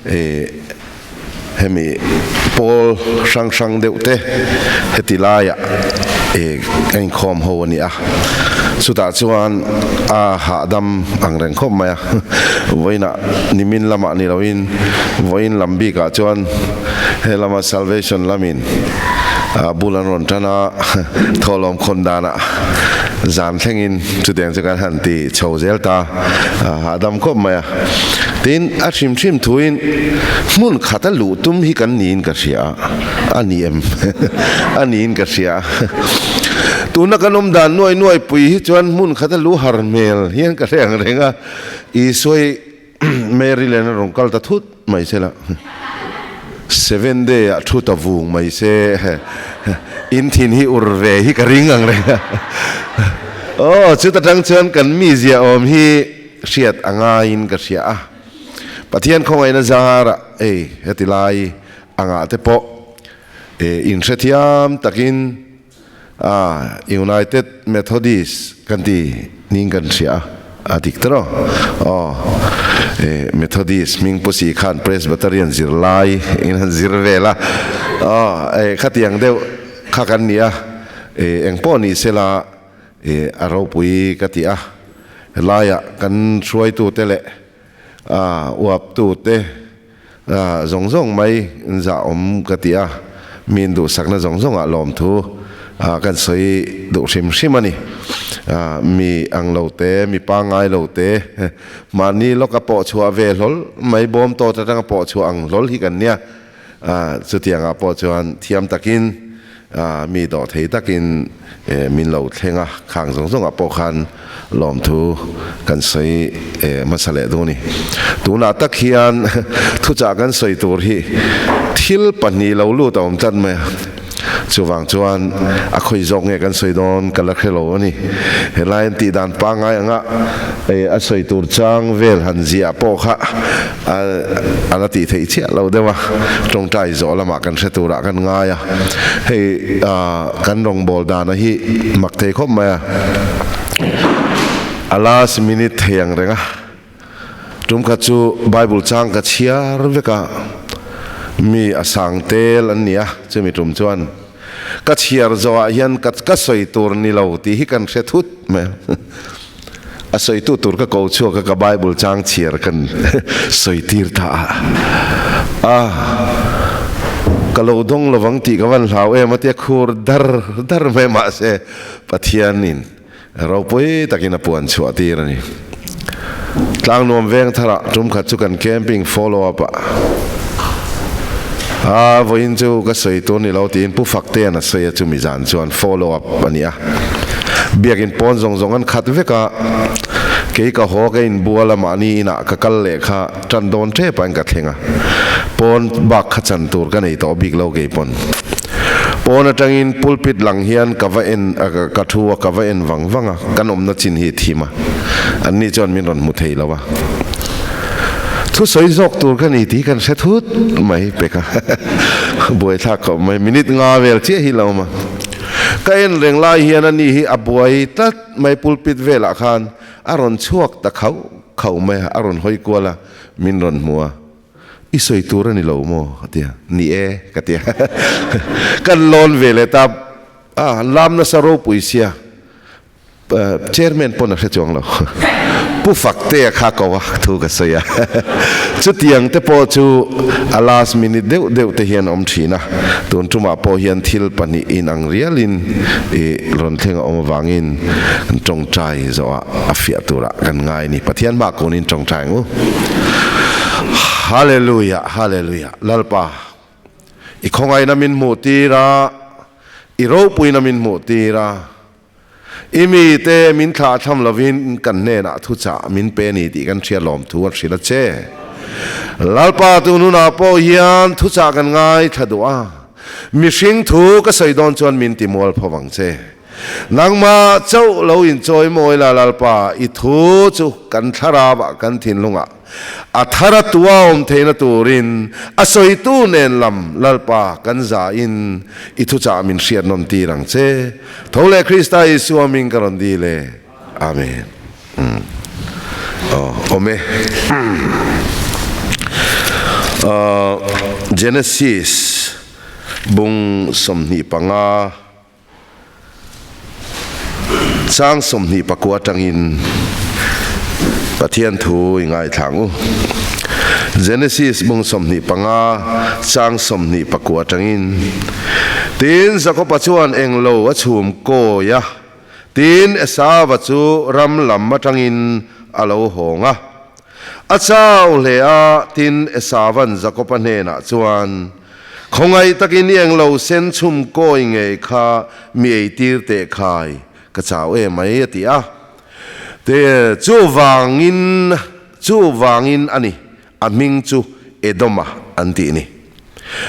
Hemi pawl hrang hrang deuh te heti laiah a inkhawm ho a ni a, chutah chuan a hahdam ang reng khawp mai a, vawiinah nimin lamah ni loin vawiin lam bikah chuan he lama Salvation lamin bul an rawn tan a, thawhlawm khawn danah zan thlengin chutiang chu kan han ti chho zel ta, hahdam khawp mai a. Tin, a hrim hrim thuin hmun khata luh tum hi kan niin ka hria a, a ni em? A niin ka hria a. Tuna kan awm dan nuai nuai pui hi chuan hmun khata luh har hmel hian ka hre ang reng a, Isua hi Mary len a rawn kal ta thut mai se la, Seven day ah thu ta vung mai se, in thin hi ur ve hi ka ring ang reng a. Aw, chuta tang chuan kan mizia awm hi Hriat a ngaiin ka hria a, Pathian khawngaihna zarah ei heti lai angah te pawh inhrethiam takin United Methodist kan ti niin kan hria a, a dik ta rawh. Aw, Methodist hming pu si khan Presbyterian zirlai in han zir vel a, aw khatiang deuh kha kan ni a, engpawh ni sela I a ropui ka ti a, helaiah kan hruaitute leh uaptute zawng zawng mai zahawm ka ti a, mi induhsakna zawng zawngah lawmthu kan sawi duh hrim hrim a ni. Mi ang lo te, mi pangngai lo te, mahni lawka pawh chhuah ve hlawl mai, bawm tawt atanga pawh chhuah ang hlawl hi kan nia. Chutiangah pawh chuan thiam takin mi dawh thei takin min lo thleng a, khang zawng zawngah pawh khan lawmthu kan sawi hmasa leh duh a ni. Tunah tak hian thuchah kan sawi tur hi thil pahnih lo lut a awm tlat mai a. Chuvang chuan a khawi zawk nge kan sawi dawn ka la hre lo a ni. Helai an tih dan pangngai anga a sawi tur chang vel han ziah pawh kha a la tih theih chiah lo deuh a, tawngtai zawh lamah kan hre turah kan ngai a. Hei kan rawngbâwl dana hi mak thei khawp mai a, a last minute thei ang reng a. Tum khat chu Bible chang ka chhiar vek a, mi a sang tel an ni a, chumi tum chuan ka chhiar zawhah hian ka ka sawi tur ni lo tih hi kan hre thut mai a, a sawitu tur ka ko chhuak a ka Bible chang chhiar kan sawi tir ta a, a ka lo dawng lovang tih ka van hlau em a tia khur dar dar mai mahse Pathianin Ropui takin a puan chhuah tir a ni. Tlangnuam veng tharah tum khat chu kan camping follow up ah a vawiin chu ka sawi tur ni lo tiin Pu Faktea'n a sawi a chumi zan chuan follow up a ni a. Biakin pawn zawng zawng an khat vek a, kei ka haw ka inbual a mahni inah ka kal leh kha tan dawn tep ah in ka thleng a, pawn bak kha chan tur ka nei tawh bik lo kei pawn. Pawn atangin pulpit lang hian ka va en ka thu a, ka va en vang vang a, kan awmna chin hi thim a, anni chuan min rawn hmu thei lo a. Thusawi zawk tur ka ni tih kan hre thut mai pek a, buaithlak khawp mai, minute nga vel chiah hi la awm a. Ka en reng lai hian ani hi a buai tlat mai pulpit velah khan a rawn chhuak ta khauh khauh mai a, a rawn hawi kual a, min rawn hmu a. I sawi tur a ni lo maw? a ti a, Ni e, ka ti a. Kan lawn ve leh ta a, lam nasa ropui sia, Chairman pawn a hre chuang lo. Pu Faktea kha ko a thu ka sawi a. Chutiang te pawh chu a last minute deuh deuh te hian a awm thin a, tun tumah pawh hian thil pahnih inang rialin i rawn thleng a awm avangin kan tawngtai zawhah a fiah turah kan ngai a ni. Pathian hmah kunin tawngtai ang u. Hallelujah, Hallelujah. Lalpa, i khawngaihna min hmuh tir a, i ropuina min hmuh tir a, i mite min thlahthlam lovin kan hnenah thuchah min pe a ni tih kan hria lawm thu an hrilh a che. Lalpa, tun hunah pawh hian thuchah kan ngaithla duh a, mihring thu ka sawi dawn chuan min ti mual pho vang che. Nangmah chauh lo inchawi mawi la Lalpa, i thu chu kan thlarauah kan thinlungah a thar a tua awm theihna turin a sawitu nen lam Lalpa kan zahin i thuchah min hriat nawn tir ang che. Tho leh Krista Isua hming ka rawn dil e. Amen. Aw, awm e. Genesis bung 25 chang 29 atangin Pathian thu i ngaithla ang u. Genesis bung 25 chang 29 atangin Tin, Jakoba chuan englo a chhum kawi a, tin Esauva chu ram lam atangin a lo hawng a. A chau hle a, tin Esauva'n Jakoba hnenah chuan, Khawngaih takin i englo sen chhum kawi ngei kha mi eitir teh khai, ka chau em mai, a ti a. Te, chuvangin, chuvangin a ni, a hming chu Edoma an tih ni.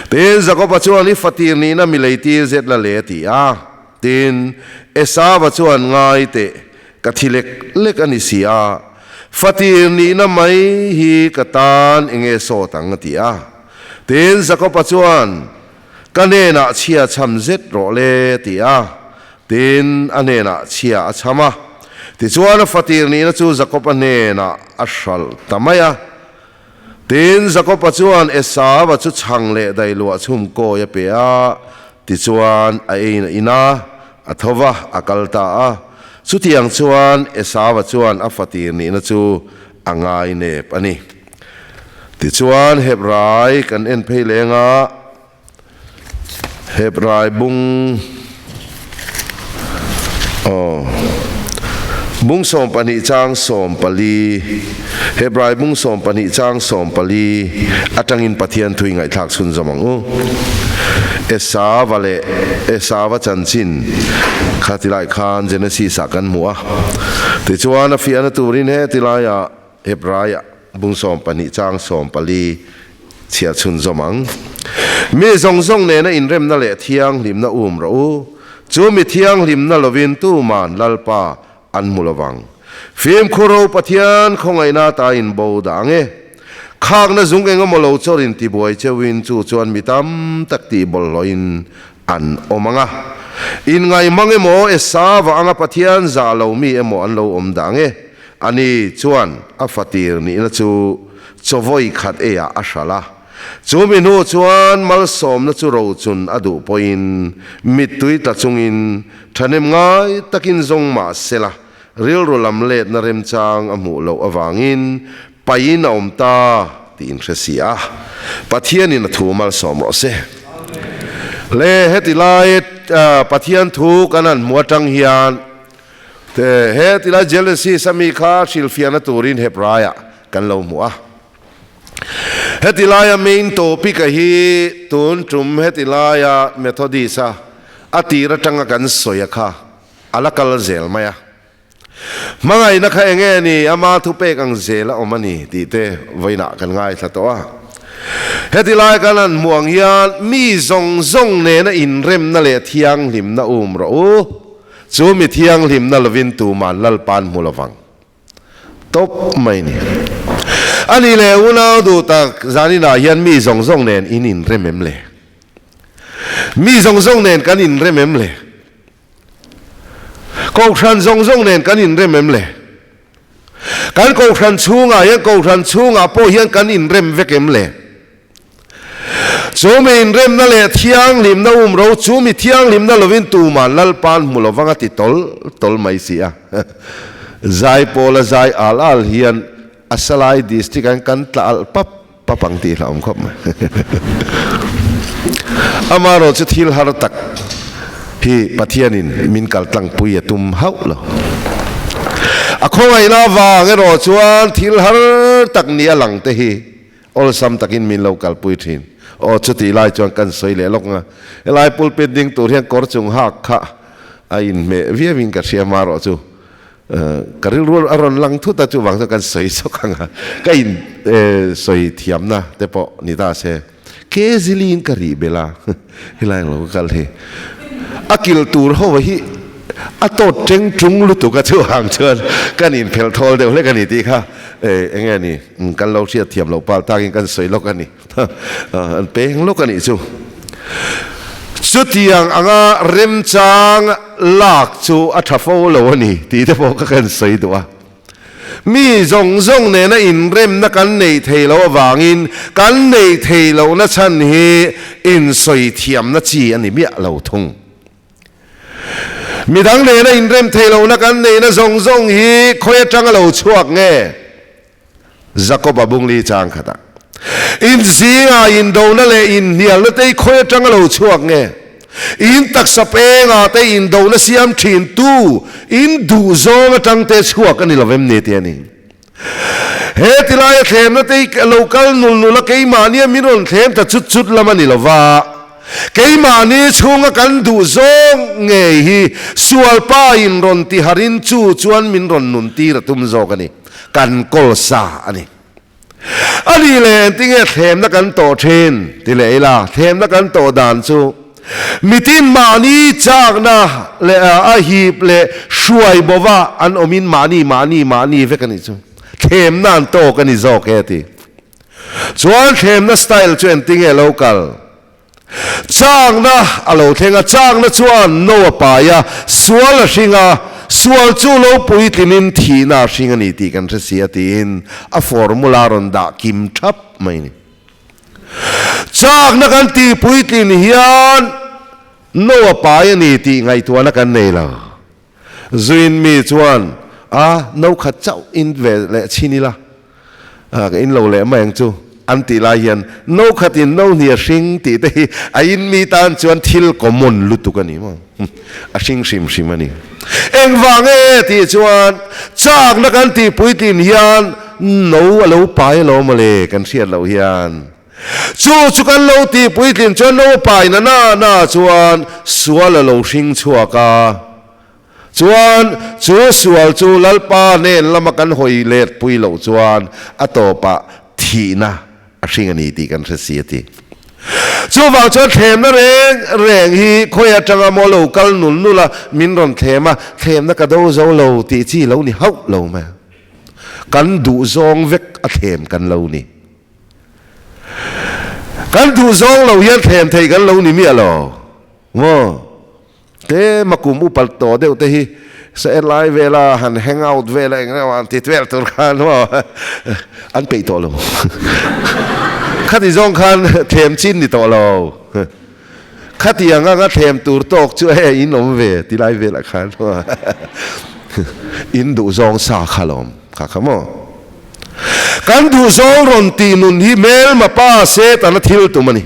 Tin, Jakoba chuan, I fatir nihna mi leitir zet la le, a ti a. Tin, Esauva chuan, Ngai teh, ka thi lek lek a ni si a, fatir nihna mai hi ka tan eng nge sawt ang? a ti a. Tin, Jakoba chuan, Ka hnenah chhia chham zet rawh le, a ti a. Tin, a hnenah chhia a chham a. Tichuan, a fatir nihna chu Jakoba hnenah a hralh ta mai a. Tin, Jakoba chuan Esauva chu chhang leh dailuah chhum kawi a pe a, tichuan a eiin a in a, a tho va, a kal ta a. Chutiang chuan Esauva chuan a fatir nihna chu a ngai nep a ni. Tichuan Hebrai kan en phei leng a, Hebrai bung aw bung 12 chang 14 Hebrai bung 12 chang 14 atangin Pathian thui ngaihthlak chhun zawm ang u. Esava leh Esava chanchin kha tilai khan Genesis ah kan hmu a. Tichuan a fiahna turin he tilaiah Hebraiah bung 12 chang 14 chhiar chhunzawm ang. Mi zawng zawng nena inremna leh thianghlimna um rawh u. Chu mi thianghlimna lovin tuman Lalpa an hmu lovang. Fimkhur ro Pathian khawngaihna ta in bo dah ang e. Khakna zung eng emaw lo chawrin tibuai cheuhin chu chuan mi tam tak tih bawlhhlawhin an awm ang a. Inngaihmang emaw Esava anga Pathian zah lo mi emaw an lo awm dah ang e. Ani chuan a fatir nihna chu chawvawi khat eiah a hralh a. Chu mi hnu chuan malsawmna chu rochun a duh pawhin mittui tla chungin thahnem ngai takin zawng mah sela rilru lam letna remchang a hmuh loh avangin paiin a awm ta tih in hre si a. Pathianin a thu malsawm rawh se. Le heti lai Pathian thu kan han hmu atang hian Te, he tilai Genesis a mi kha hrilhfiahna turin Hebraiah kan lo hmu a. Heti laia main topic a hi tun tum heti laia Methodist a a tir atanga kan sawi a kha a la kal zel mai a. Hmangaihna kha enge ni ama thupek ang zel a awm a ni tih te vawiinah kan ngaithla tawh a. Heti lai kan han hmuh ang hian mi zawng zawng nena inremna leh thianghlimna um rawh u. Chu mi thianghlimna lovin tuman Lalpa'n hmu lovang. Tawp mai ni. A nih leh unau duh tak zaninah hian mi zawng zawng nen in inrem em le? Mi zawng zawng nen kan inrem em le? Kohhran zawng zawng nen kan inrem em le? Kan kohhran chhungah hian kohhran chhungah pawh hian kan inrem vek em le? Chu mi inremna leh thianghlimna um ro, chu mi thianghlimna lovin tuman Lalpa'n hmu lovang a ti tawl tawl mai si a. Zaipawla zai al al hian a Salai District ah hian kan tla alh pap pap ang tih hlauhawm khawp mai. Amaherawh chu thil har tak hi Pathianin min kal tlangpui a tum hauh lo. A khawngaihna avang erawh chuan thil har tak ni a lang te hi Awlsam takin min lo kalpui thin. Aw chutih lai chuan kan sawi leh lawk nga. Helai pulpit ding tur hian kawr chung hak kha a inhmeh viauin ka hria marawh chu ka rilru a rawn lang thut a, chuvang chuan kan sawi chawk ang a, ka in sawi thiamna te pawh ni ta se. Ke ziliin ka rih belh a, helai ang lo ka kal hi. A kil tur ho hi a tawt teng tung lutuk a, chuvang chuan kan inphelh thawl deuh hlek a ni tih kha eng nge ni. Kan lo hriat thiam loh pal takin kan sawi lawk a ni. An peng lawk a nih chu. Chutiang anga remchang lak chu a tha fo lo a ni tih te pawh ka kan sawi duh a. Mi zawng zawng nena inremna kan neih theih loh avangin kan neih theih lohna chhan hi insawi thiamna chi a ni miah lo thung. Midang nena inrem theih lohna kan neihna zawng zawng hi khawi atanga lo chhuak nge? Jakob-a bungli chang khatah, Inzingah indona leh inhnialna te hi khawi atanga lo chhuak nge? In taksa pengah te indona siam thin tu in duh zawng atang te chhuak a ni lovem ni tih a ni. He tilaia thlemna te hi lo kal nul nul a keimahnia min rawn thlem ta chut chut lam a ni lova, keimahni chhunga kan duh zawng ngei hi sualpa in rawn tiharin chu chuan min rawn nun tir a tum zawk a ni. Kan kawl sa a ni. A nih leh engtinge thlemna kan tawh thin? ti leh ila, thlemna kan tawh dan chu mitin mahni chakna leh a hip leh hruai bova an awmin mahni mahni mahni vek a nih chu. Thlemna an tawk a ni zawk e a ti. Chuan thlemna style chu engtinge lo kal? Chakna a lo thleng a, chakna chuan no a pai a, sual a hring a, sual chu lo puitlinin thihna a hring a ni tih kan hre si a tiin a formula rawn dah kim thap mai a ni. Chakna kan tih puitlin hian no a pai a ni tih ngaihtuahna kan nei lo. Zuin mi chuan, A, no khat chauh in ve leh chhin ila, ka in lo leh mai ang chu, an tih lai hian no khatin no hnih a hring tih te hi a in mi tan chuan thil common lutuk a ni maw? A hring hrim hrim a ni. Engvang e tih chuan chakna kan tih puitlin hian no a lo pai alawm mawle kan hriat loh hian. Chu chu kan lo tih puitlin chuan no pai na na na chuan sual a lo hring chhuak a. Chuan chu sual chu Lalpa hnen lama kan hawi let pui loh chuan a tawpah thihna a hring a ni tih kan hre si a ti. Chuvang chuan thlemna reng reng hi khawi atanga maw lo kal nul nul a min rawn thlem a, thlemna ka do zo lo tih chi lo ni hauh lo mai. Kan duh zawng vek a thlem kan lo ni. Kan duh zawng lo hian thlem thei kan lo ni miah lo maw? Tlema kum upa tawh deuh te hi sa en lai vela han hang out vela eng reuh an ti vel tur khan maw an peih tawh lo. Khati zawng khan thlem chin ni tawh lo. Khati ang anga thlem tur tawk chu e in awm ve ti lai velah khan maw in duh zawng sa kha lawm kha kha maw. Kan duhzawng rawn tih nun hi hmelma pa Setana thil tum a ni.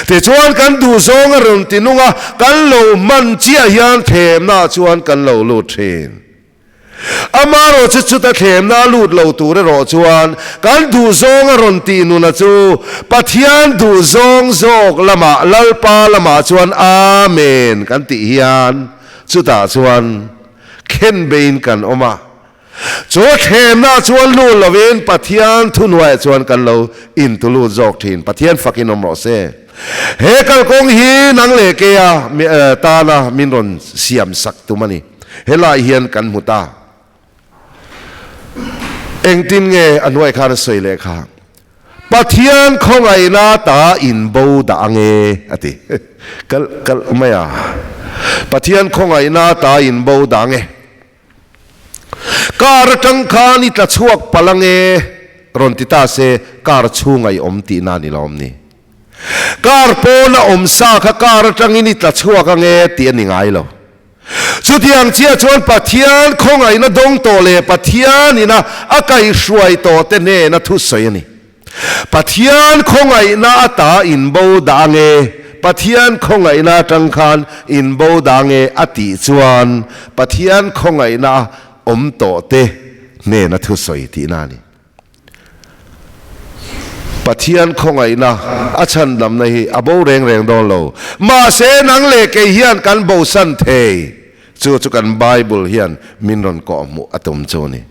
Tichuan kan duhzawng a rawn ti nung a, kan lo hman chiah hian thlemna chuan kan lo lut thin. Amaherawh chu chuta thlemna lut lo tur erawh chuan kan duhzawng a rawn tih nuna chu Pathian duhzawng zawk lamah Lalpa lamah chuan Amen kan tih hian chutah chuan khenbeiin kan awm a. Chu thlemna chuan lut lovin Pathian thuhnuaiah chuan kan lo intulut zawk thin. Pathian fakin awm rawh se. He kalkawng hi nang leh keia tana min rawn siam sak tum a ni. Helai hian kan hmu ta. Engtin nge a hnuai khan a sawi leh kha? Pathian khawngaihna ta in bo dah ange a ti. Kalh kalh mai a. Pathian khawngaihna ta in bo dah ange. Car atang khan i tla chhuak palh ange rawn ti ta se car chhunga i awm tihna a ni lo awm ni. Car pawna awm sa kha car atangin i tla chhuak ange tih a ni ngai lo. Chutiang chiah chuan Pathian khawngaihna dawng tawh leh Pathian ina a kaihhruai tawh te hnena thusawi a ni. Pathian khawngaihna ata inbo dah ange, Pathian khawngaihna atang khan inbo dah ange a tih chuan Pathian khawngaihna a awm tawh te hnena thusawi tihna a ni. Pathian khawngaihna a chhandamna hi a bo reng reng dawn lo. Mahse nang leh kei hian kan bosan thei. Chu chu kan Bible hian min rawn kawhhmuh a tum chu a ni.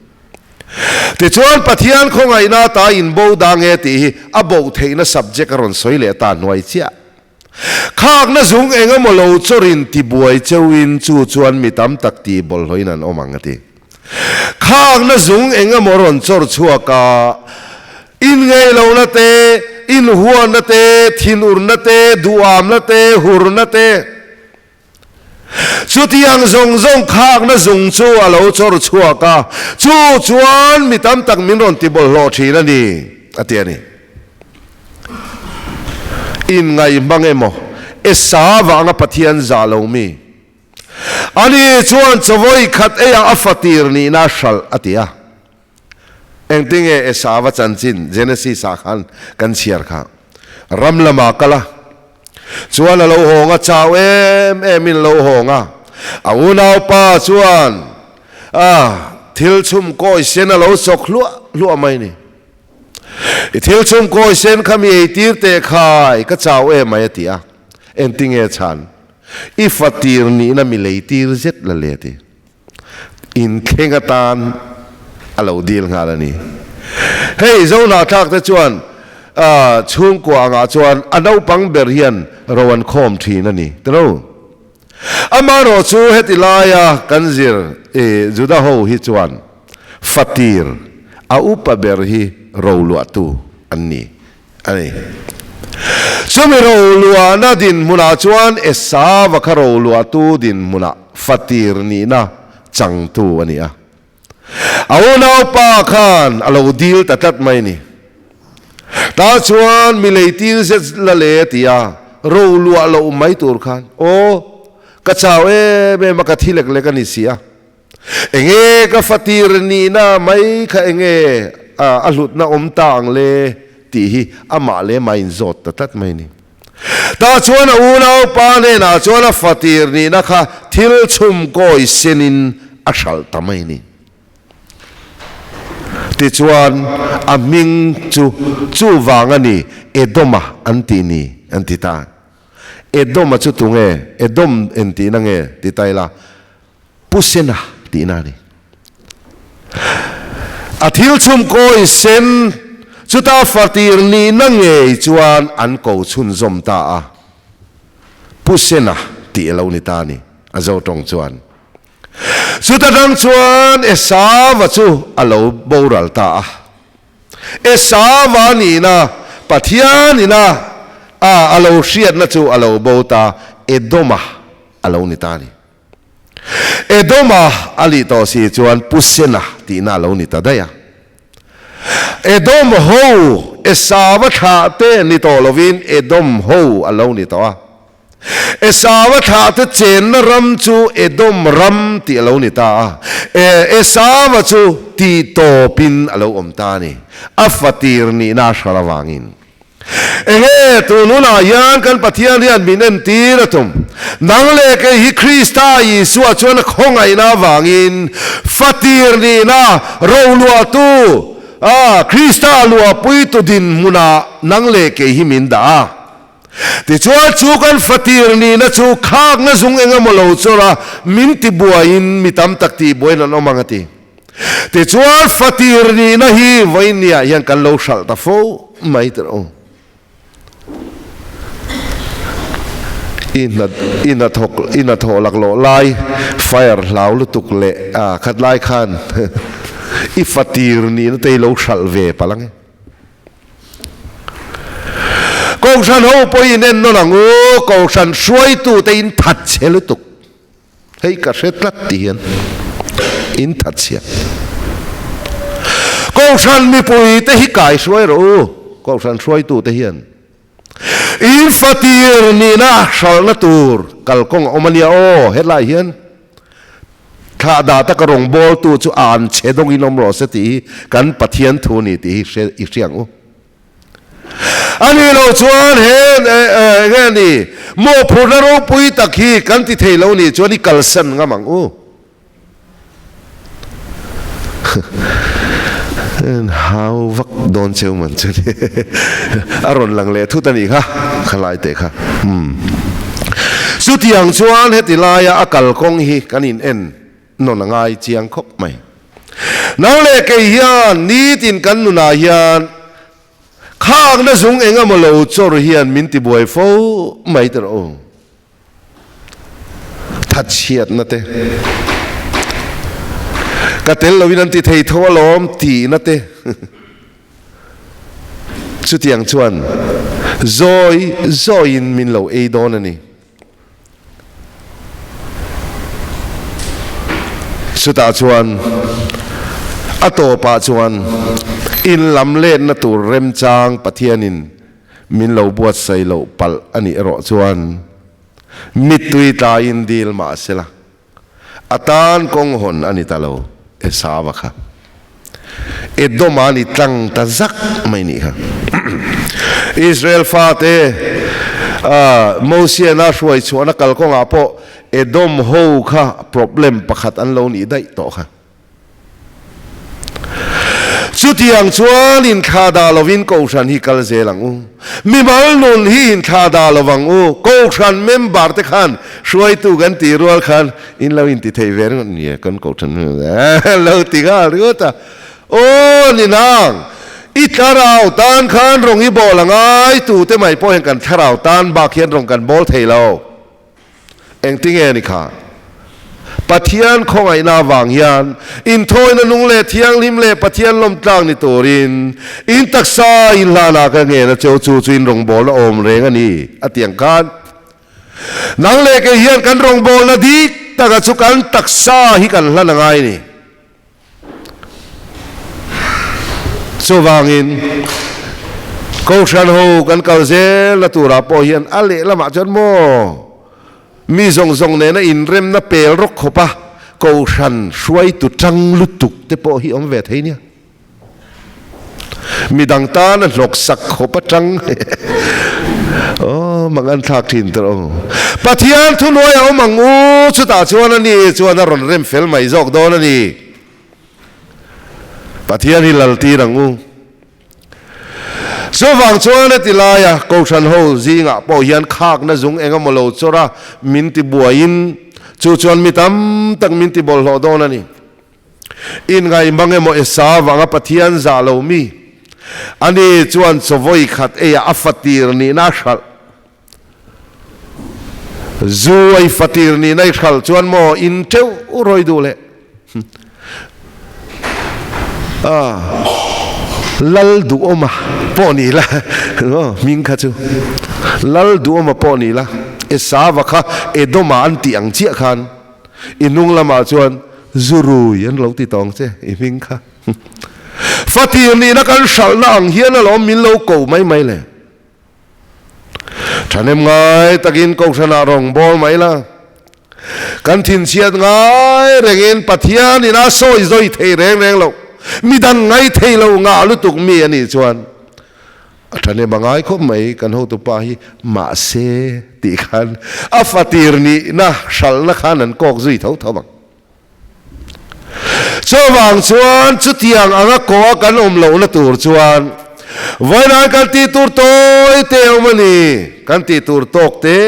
Tichuan Pathian khawngaihna ta in bo dah nge tih hi a boh theihna subject a rawn sawi leh ta hnuai chiah. Khakna zung eng emaw lo chawrin tibuai cheuhin chu chuan mi tam tak tih bawlhhlawhin an awm ang a ti. Khakna zung eng emaw rawn chawr chhuak a, inngeihlohna te, inhuanna te, thinurna te, duhamna te, hurna te. Chutiang zawng zawng khakna zung chu a lo chawr chhuak a, chu chuan mi tam tak min rawn ti bawlhhlawh thin a ni, a ti a ni. Inngaih hmang emaw, Esa vanga Pathian zah lo mi? Ani chuan chawei khat eiah a fatir nihna a hralh, a ti a. Engtinge Esava chanchin Genesis ah khan kan chhiar kha? Ram lamah kal a, chuan a lo hawng a, chau em em in lo hawng a. A unaupa chuan a thil chhum kawi sen a lo chawk hluah hluah mai ni. I thil chhum kawi sen kha mi eitir teh khai, ka chau em mai a ti a. Engtinge chhan? I fatir nihna mi leitir zet la le a ti. Inthleng atan a lo dil nghal a ni. Hei Zohnahthlak te chuan chhungkua angah chuan a naupang ber hian ro an khawm thin a ni tilo. Amaherawh chu heti laia kan zir Juda ho hi chuan fatir a upa ber hi ro luahtu an ni a ni. Chumi roluahna dinhmunah chuan Esava kha roluahtu dinhmunah fatir nihna changtu a ni a. A unaupa khan a lo dil ta tlat mai ni. Tah chuan mi leitir zet la le ti a, roluah loh mai tur khan, Aw, ka chau em em a, ka thi lek lek a ni si a. Enge ka fatir nihna mai kha enge a hlutna awm ta ang le tih hi amah leh amah inzawt ta tlat mai a ni. Tah chuan a unaupa hnenah chuan a fatir nihna kha thil chhum kawi senin a hralh ta mai a ni. Tichuan a hming chu chuvang a ni Edoma an tih ni an ti ta. Edoma chu tunge? Edom entihna nge ti ta ila? Pu Sena tihna a ni. A thil chhum kawi sen chuta fatir nihna ngei chuan an ko chhunzawm ta a. Pu Sena tih a lo ni ta a ni, a zo tawng chuan. Chuta dang chuan Esava chu a lo boral ta a. Esava nihna Pathianina a a lo hriatna chu a lo bo ta, Edoma a lo ni ta a ni. Edoma a lih tawh si chuan Pu Sena tihna a lo ni ta daih a. Edom ho Esava thlah te ni tawh lovin Edom ho a lo ni tawh a. Esava thlah te chenna ram chu Edom ram tih a lo ni ta a. Esava chu tih tawpin a lo awm ta a ni, a fatir nihna a hral avangin. Enge tun hunah hian kan Pathian hian min entir a tum? Nang leh kei hi Krista Isua chuan a khawngaihna avangin fatir nihna roluahtu, a Krista luahpuitu dinhmunah nang leh kei hi min dah a. Tichuan chu kan fatir nihna chu khakna zung eng emaw lo chawr a, min tibuaiin mi tam tak tihbuaiin an awm ang a ti. Tichuan fatir nihna hi vawiinniah hian kan lo hralh ta fo mai tawh u. I hna i hnathawk i hnathawh laklawh lai fire hlau lutuk leh a khat lai khan i fatir nihna te hi lo hralh ve palh ang e. Kohhran ho pawhin en nawn ang u, Kohhran hruaitute in that chhe lutuk. Hei ka hre tlat ti hian in that chhia. Kohhran mipui te hi kai hruai rawh u, Kohhran hruaitu te hian. In fatir nihna hralhna tur kalkawng a awm a nia aw, hetlai hian thlah dah taka rawngbawltu chu a an chhe dawngin awm rawh se tih hi kan Pathian thu ni tih hi hre i hria ang u. A nih loh chuan he enge a ni, mawhphurhna ropui tak hi kan ti thei lo nih chuan i kalsan ngam ang u. Hau vak dawn cheu man chu ni. A rawn lang leh thut a nih kha, khalai teh kha. Chutiang chuan heti laia a kalkawng hi kan in en nawn a ngai chiang khawp mai. Nang leh kei hian nitin kan nunah hian khakna zung eng emaw lo chawr hian min tibuai fo mai ta rawh u. Thatchhiatna te, ka tel loin an ti thei tho alawm tihna te, chutiang chuan zawi zawiin min lo ei dawn a ni. Chutah chuan a tawpah chuan in lam letna tur remchang Pathianin min lo buatsaih loh palh a nih erawh chuan mittui tlaiin dil mah sela a tan kawng hawn a ni ta lo, Esava kha Edoma a ni tlang ta zak mai nih kha. Israel fate Mosiana hruai chhuahna kalkawngah pawh Edom ho kha problem pakhat an lo nih daih tawh kha. Chutiang chuan inthlah dah lovin Kohhran hi kal zel ang u. Mimal nun hi inthlah dah lo vang u. Kohhran member te khan hruaitu kan tih rual khan in lo inti thei ve ringawt nia kan Kohhran lo ti nghal ringawt a. Aw ni nang, i thlarau tan khan rawng i bawl a ngai tute mai pawh hian kan thlarau tan bak hian rawng kan bawl thei lo. Engtinge ni kha? Pathian khawngaihna avang hian inthawina nung leh thianghlim leh Pathian lawmtlak ni turin in taksa in hlanah ka ngen a cheu chu chu in rawngbawlna awm reng a ni a ti ang khan nang leh kei hian kan rawngbawlna dik taka chu kan taksa hi kan hlan a ngai a ni. Chuvangin, Kohhran ho kan kal zelna turah pawh hian a lehlamah chuan maw mi zawng zawng nena inremna pel rawk khawpa Kohhran hruaitu tang lutuk te pawh hi awm ve thei nia. Midang tana hlawksak khawp atang Aw mang an thlak thin tawh aw. Pathian thuhnuai a awm ang u chutah chuan a ni chuan a rawn rem fel mai zawk dawn a ni. Pathian hi lal tir ang u. Chuvang chuan a ti laia Kohhran ho zingah pawh hian khakna zung eng emaw lo chawr a min ti buaiin chu chuan mi tam tak min ti bawlhhlawh dawn a ni. Inngaih mang emaw Esau vanga Pathian zah lo mi? Ani chuan chawvawi khat eiah a fatir nihna a hralh. Zu ei fatir nihna i hralh chuan maw in teuh rawi duh leh? Ah, Lal duhawma pawh ni la, hming kha chu Lal duhawma pawh ni la, Esauva kha Edoma an tih ang chiah khan I hnung lamah chuan zu rui an lo ti tawng che i hming kha. Fatir nihna kan hralhna ang hian alawm min lo ko mai mai le. Thahnem ngai takin Kohhranah rawng bawl mai la. Kan thinchhiat ngai rengin Pathian in a sawi zawi thei reng reng lo. Midang ngai thei lo ngah lutuk mi a nih chuan A thahnem a ngai khawp mai kan hotupa hi mahse tih khan a fatir nihna hralhna khan an kawk zui tho tho ang. Chuvang chuan chutiang anga kawha kan awm lohna tur chuan vawiin kan tih tur tawi te awm a ni. Kan tih tur tawk te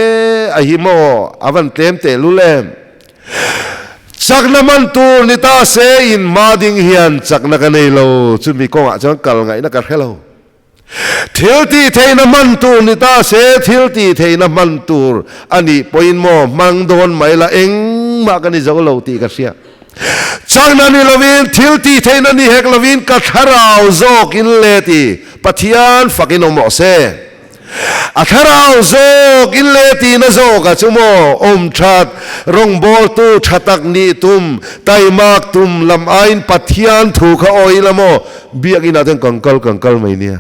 a hi maw a van tlem teh lul em? Chakna man tur ni ta se in hma ding hian chakna ka nei lo, chumi kawngah chuan kal ngaihna ka hre lo. Thil tih theihna hman tur ni ta se thil tih theihna hman tur a nih pawhin maw hmang dawn mai la engmah ka ni zo lo tih ka hria. Chakna ni lovin thil tih theihna ni hek lovin ka thlarau zawk in le ti Pathian fakin awm rawh se. A thlarau zawk in le tihna zawkah chu maw awm that, rawngbawltu tha tak nih tum, taimak tum lam aiin Pathian thu kha awi ila maw Biakinah ten kan kal kan kal mai nia.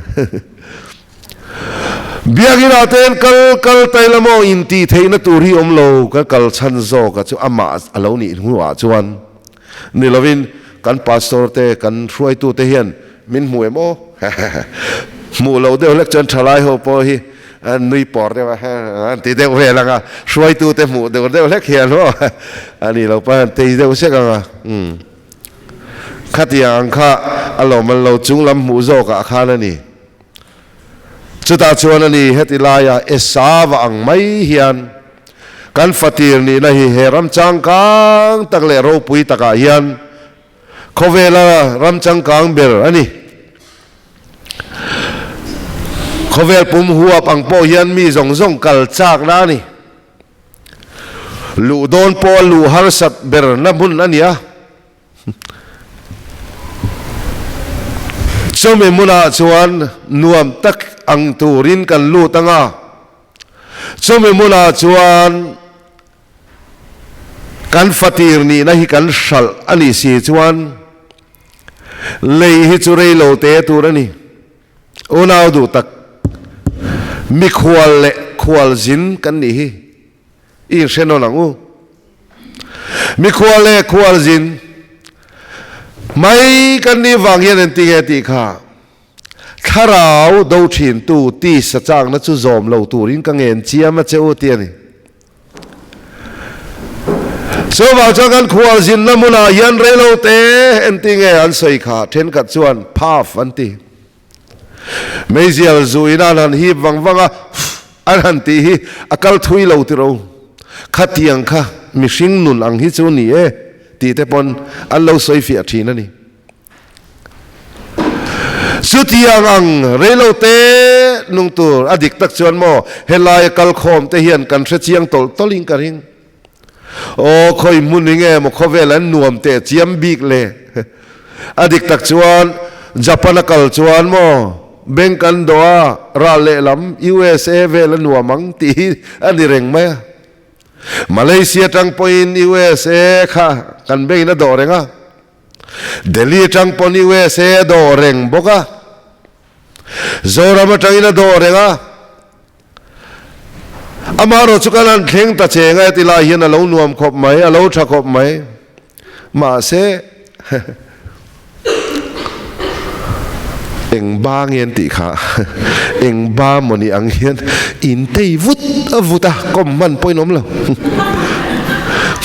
Biakinah ten kal kal ta ila maw intih theihna tur hi awm lo kan kal chhan zawkah chu amah a lo nih hnuah chuan ni lovin kan pastor te kan hruaitu te hian Min hmu em aw? Hmuh loh deuh hlek chuan thalai ho pawh hi an nui pawr deuh a, an ti deuh vel ang a, hruaitute hmuh deuh deuh hlek hian aw a ni lo pawn an tei deuh sek ang a. Umm. Khatiang ang kha a lawm an lo chung lam hmuh zawkah khan a ni. Chutah chuan a ni heti laia Esava ang mai hian kan fatir nihna hi he ram changkang tak leh ropui takah hian Khawvela ram changkang ber a ni. Khawvel pum huap ang pawh hian mi zawng zawng kal chakna a ni. Luh dawn pawh a luh harsat berna hmun a ni a. Chumi hmunah chuan nuam tak ang turin kan lut ang a. Chumi hmunah chuan. Kan fatir nihna hi kan hralh a nih si chuan lei hi chu rei lo te tur a ni. Unau duh tak, mikhual leh khualzin kan nih hi i inhre nawn ang u. Mikhual leh khualzin mai kan nih vang hian engtinge tih kha Thlarau do thintu tisa chakna chu zawm lo turin ka ngen chiam a che u ti a ni. Chuvang chuan kan khualzinna hmunah hian reilo te engti nge an sawi kha thenkhat chuan phaf an ti. Meizial zuin an han hip vang vang a, an han tih hi a kal thui lo tiro. Khatiang kha mihring nun ang hi chu ni e tih te pawn an lo sawi fiah thin a ni. Chutiang ang reilo te nung tur a dik tak chuan maw helaia kalkhawm te hian kan hre chiang tawlh tawlh in ka ring. Aw khawi hmun hi nge maw khawvel an nuam teh chiam bik le. A dik tak chuan Japan a kal chuan maw bank an dawh a ral lehlam USA vel a nuam ang tih hi a ni reng mai a. Malaysia tang pawhin USA kha kan bank in a dawh reng a. Delhi atang pawn USA a dawh reng bawk a, Zoram atangin a dawh reng a, amaherawh chu kan han thleng ta cheng a heti lai hian a lo nuam khawp mai, a lo tha khawp mai. Mahse eng ba nge an tih kha, eng ba mawni ang hian in tei vut a vut a, kawm hman pawhin awm lo.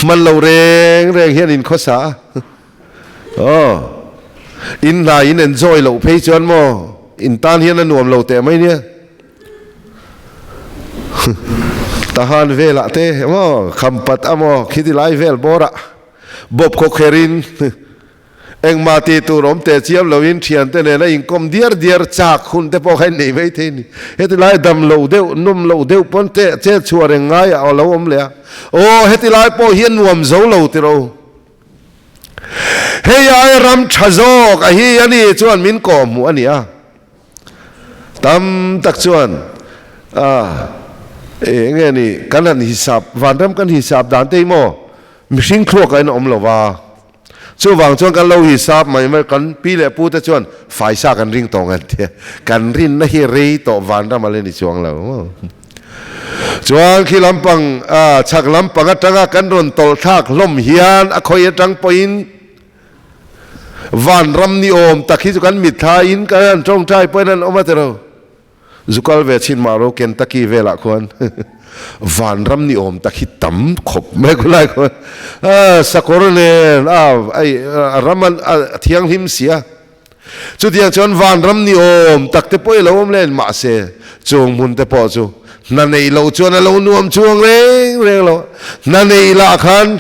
Hman lo reng reng hian in khawsa a. Aw, in hna in enjoy loh phei chuan maw in tan hian a nuam lo teh mai nia. Tahan velah te maw khampat a maw khiti lai vel bawrah bawp khaw kherin engmah tih tur awm teh chiam loin thiante nena inkawm diar diar chak hun te pawh kha in nei mai thei a ni. Heti lai dam lo deuh nawm loh deuh pawn teh chet chhuah reng ngaiah a lo awm leh a. Aw, heti lai pawh hian nuam zo lo tiraw u. Hei ai ram tha zawk a hi a ni chuan min kawh hmuh a ni a. Tam tak chuan a eng nge ni kan han hisap vanram kan hisap dan te hi maw mihring thluak ah in a awm lo va. Chuvang chuan kan lo hisap mai mai kan pi leh pu te chuan faisa kan ring tawh ngan tia kan rinna hi rei tawh vanram a la ni chuang lo maw. Chuan khi lampang chhak lampang atanga kan rawn tawlh thlak hlawm hian a khawi atang pawhin vanram ni awm tak hi chu kan mitthla in kan han tawngtai pawhin an awm a tiro. Zu kal ve chin mah ro Kentucky velah khuan vanram ni awm tak hi tam khawp mai khulai khuan sakawr nen a ram a thianghlim sia. Chutiang chuan vanram ni awm tak te pawh i lo awm len mahse chung hmun te pawh chu hna neih loh chuan a lo nuam chuang reng reng lo. Hna neih lah khan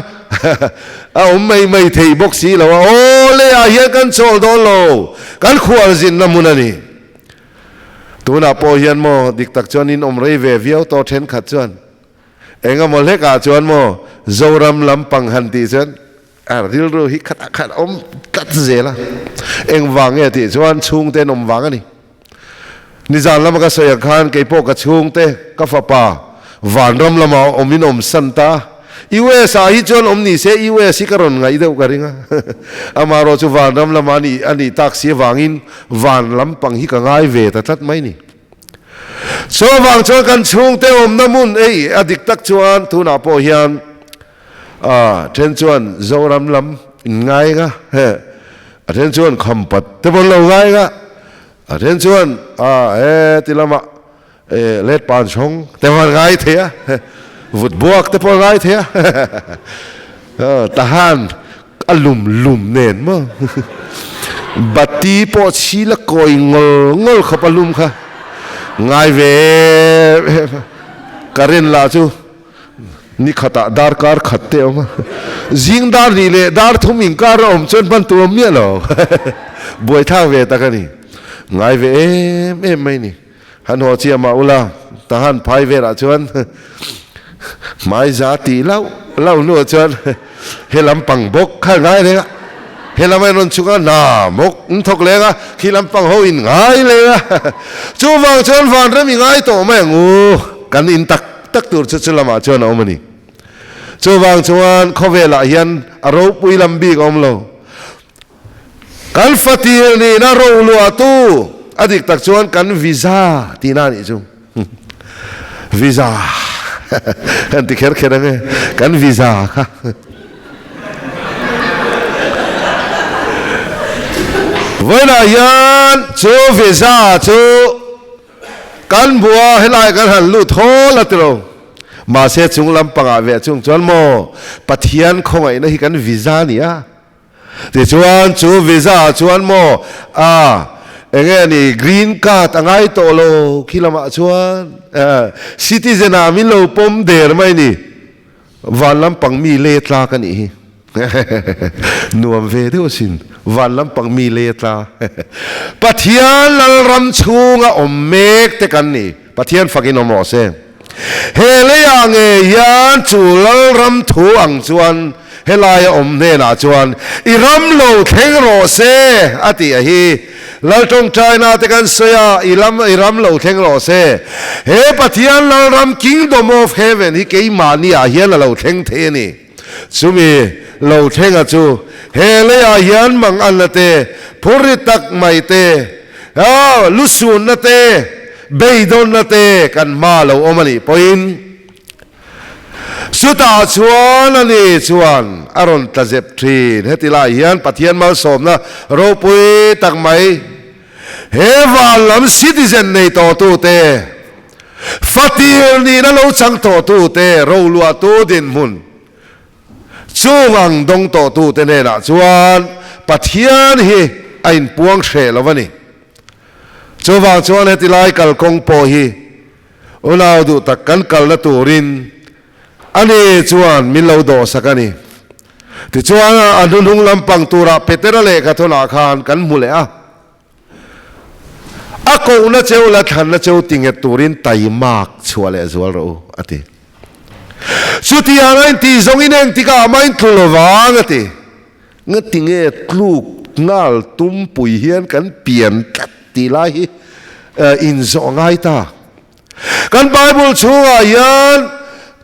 a awm mai mai thei bawk si lo a, aw leiah hian kan chawl dawn lo, kan khualzinna hmun a ni. Tunah pawh hian maw dik tak chuan in awm rei ve viau tawh thenkhat chuan engemaw hlekah chuan maw Zoram lampang han tih chuan A rilru hi khatah khat a awm tlat zel a, engvang nge tih chuan chhungte an awm vang a ni. Nizan lama ka sawi ang khan keipawh ka chhungte, ka fapa vanram lama awmin awm san ta. US ah hi chuan awm ni se US hi ka rawn ngaih deuh ka ring a, amaherawh chu vanram lama a nih tak si avangin van lampang hi ka ngai ve ta tlat mai ni. Chuvang chuan kan chhungte awmna hmun ei a dik tak chuan tunah pawh hian A then chuan Zoram lam in ngai nga, he, a then chuan Khampat te pawn lo ngai nga, a then chuan a he ti lama e let pan chhawng te pawn ngai thei a, he, vut buak te pawn ngai thei a, tahan a lum lum nen maw, bati pawh chhi la kawi ngawr ngawr khawp a lum kha ngai ve em em a, current lah chu. Ni khatah darkar khat te awm a, zing dar nih leh dar thum inkar a awm chuan hman tur awm miah lo. Buaithlak ve tak a ni. Ngai ve em em mai ni. Han haw chiah mah ula, tahan phai velah chuan hmai za tih lauh lauh hnuah chuan he lampang bawk kha ngai reng a, he lam a rawn chhuk a, hna bawk an thawk leng a, khi lampang ho in ngai leng a. Chuvang chuan vanram i ngai tawh mai ang u, kan in tak. Tak tur chu chu lamah chuan a awm a ni. Chuvang chuan khawvelah hian a ropui lam bik a awm lo. Kan fatir nihna roluahtu a dik tak chuan kan visa tihna a nih chu. Visa kan ti kher kher ange, kan visa kha. Vawiinah hian chu visa chu kan bua helai kan han lut hawl a tilo. Mahse chung lampangah ve chung chuan maw Pathian khawngaihna hi kan visa a ni a. Tichuan chu visa ah chuan maw a enge ni green card a ngai tawh lo khi lamah chuan citizen ah min lo pawm der mai ni van lampang mi le tla ka nih hi nuam ve deuh asin van lampang mi le tla Pathian Lalram chhunga awm mek te kan ni Pathian fakin awm rawh se. He leiah ngei hian chu Lalram thu ang chuan helaia awm hnenah chuan i ram lo thleng rawh se a tih a hi. Lal tawngtaina te kan sawi a, i lam i ram lo thleng rawh se. He Pathian Lalram Kingdom of Heaven hi keimahni ah hian a lo thleng thei a ni. Chumi lo thlenga chu he leiah hian manganna te, phurrit tak mai te, lusunna te, Beidawnna te kan hma lo awm a nih pawhin chutah chuan a ni chuan a rawn tla zep thin. Heti lai hian Pathian malsawmna ropui tak mai he van lam citizen nei tawhtute, fatir nihna lo chang tawhtute roluahtu dinhmun chung ang dawng tawhtute hnenah chuan Pathian hi a inpuang hreh lo a ni. Chuvang chuan heti lai kalkawng pawh hi unau duh tak kan kalna turin ani chuan min lo dawhsak a ni. Tichuan a hnuhnung lampang turah Petera lehkha thawnah khan kan hmu leh a. A kohna cheu la thlanna cheu tinghet turin taimak chhuah leh zual rawh u, a ti. Chutiang a intih zawngin engtikah mah in tlu lovang, a ti. Ngati nge tluk nghal tumpui hian kan pian tlat tih lai hi inzawh a ngai ta. Kan Bible chhungah hian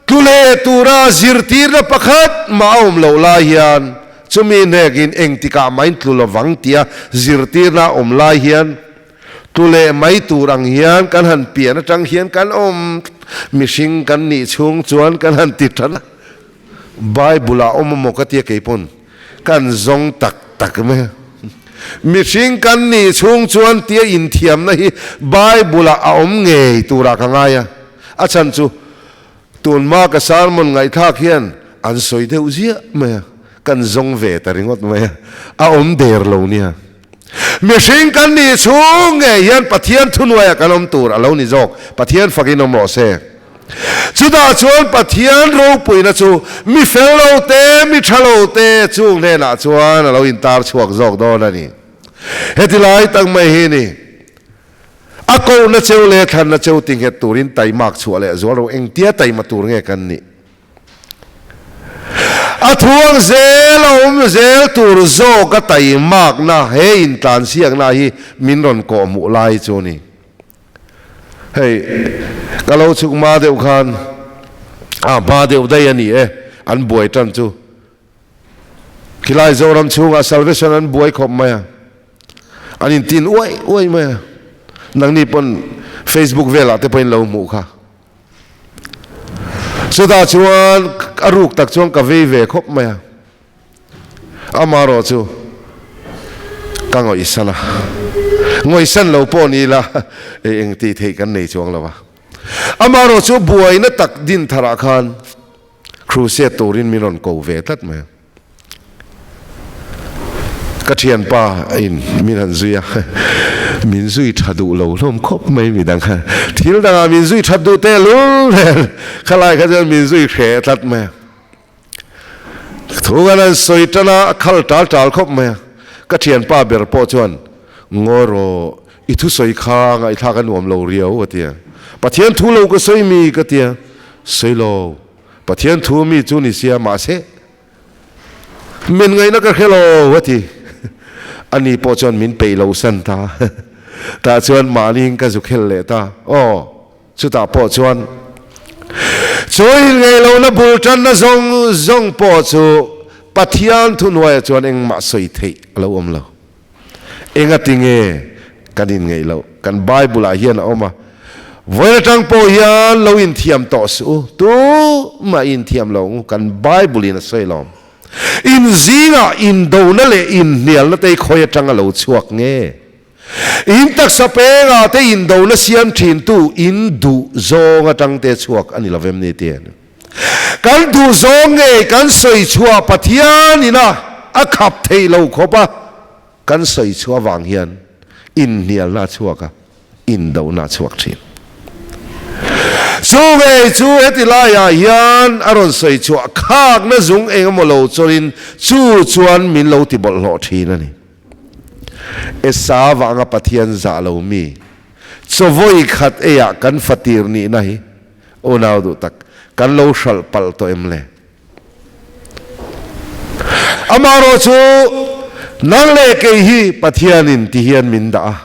tlu leh tura zirtirna pakhat mah a awm loh lai hian chumi hnekin engtikah mah in tlu lovang tia zirtirna a awm lai hian tlu leh mai tur ang hian kan han pian atang hian kan awm mihring kan nih chhung chuan kan han ti tan a. Bible ah awm amaw ka tia keipawn kan zawng tak tak mai a. Mihring kan nih chhung chuan tia inthiamna hi Bible ah a awm ngei turah ka ngai a. A chhan chu tunhma ka sermon ngaihthlak hian an sawi deuh ziah mai a, kan zawng ve ta ringawt mai a, a awm der lo nia. Mihring kan nih chhung ngei hian Pathian thuhnuaiah kan awm tur a lo ni zawk. Pathian fakin awm rawh se. Chutah chuan Pathian ropuina chu mi fel lo te, mi tha lo te chung hnenah chuan a lo intar chhuak zawk dawn a ni. Heti lai tak mai hi ni. A kohna cheu leh thlanna cheu tinghet turin taimak chhuah leh zual ro engtia taima tur nge kan nih? A thuang zel a awm zel tur zawk a taimakna he intlansiakna hi min rawn kawhhmuh lai chu a ni. Hei, ka lo chhuk hma deuh khan a hma deuh daih a ni e, an buai tan chu. Khilai Zoram chhungah Salvation an buai khawp mai a, an intin uaih uaih mai a. Nangni pawn Facebook velah te pawhin lo hmuh kha. Chutah chuan a ruk tak chuan ka vei ve khawp mai a. Amarawh chu ka ngawihsan a, ngawihsan lo pawh ni ila eng tih theih kan nei chuang lo a. Amarawh chu buaina tak din tharah khan crusade turin min rawn ko ve tlat mai a. Ka thianpa in min han zui a, min zui tha duh lo hlawm khawp mai midang kha. Thil dangah min zui that duh tehlul nen khalai kha chuan min zui hreh tlat mai a. Thu kan han sawi tan a, a khal tal tal khawp mai a. Ka thianpa ber pawh chuan, Ngawi rawh, i thusawi kha ngaihthlak a nuam lo riau, a ti a. Pathian thu lo ka sawi mi, ka ti a. Sawi lo, Pathian thu mi chu ni sia, mahse, min ngaihna ka hre lo, a ti. Ani pawh chuan min peih lo san ta. Tah chuan mahniin ka zu khel leh ta. Aw, chutah pawh chuan. Chu inngeihlohna bul tanna zawng zawng pawh chu Pathian thuhnuaiah chuan engmah sawi theih a lo awm lo. Engati nge kan inngeih loh? Kan Bible-ah hian a awm a, Vawiin atang pawh hian lo inthiam tawh suh u, tumah i inthiam lo ang u, kan Bible-in a sawi lawm. In zingah indona leh inhnialna te hi khawi atanga lo chhuak nge? In taksa pengah te indona siam thintu in duh zawng atang te chhuak a ni lovem ni ti a ni. Kan duh zawng ngei kan sawi chhuah Pathian ina a khap theih lo khawp a, kan sawi chhuah avang hian inhnialna a chhuak a, indona a chhuak thin. Chu ngei chu heti laiah hian a rawn sawi chhuah khakna zung eng emaw lo chawrin chu chuan min lo ti bawlhhlawh thin a ni. Esa vanga Pathian zah lo mi, chawvawi khat eiah kan fatir nihna hi Unau duh tak, kan lo hralh palh tawh em le? Amaherawh chu nang leh kei hi Pathianin ti hian min dah a.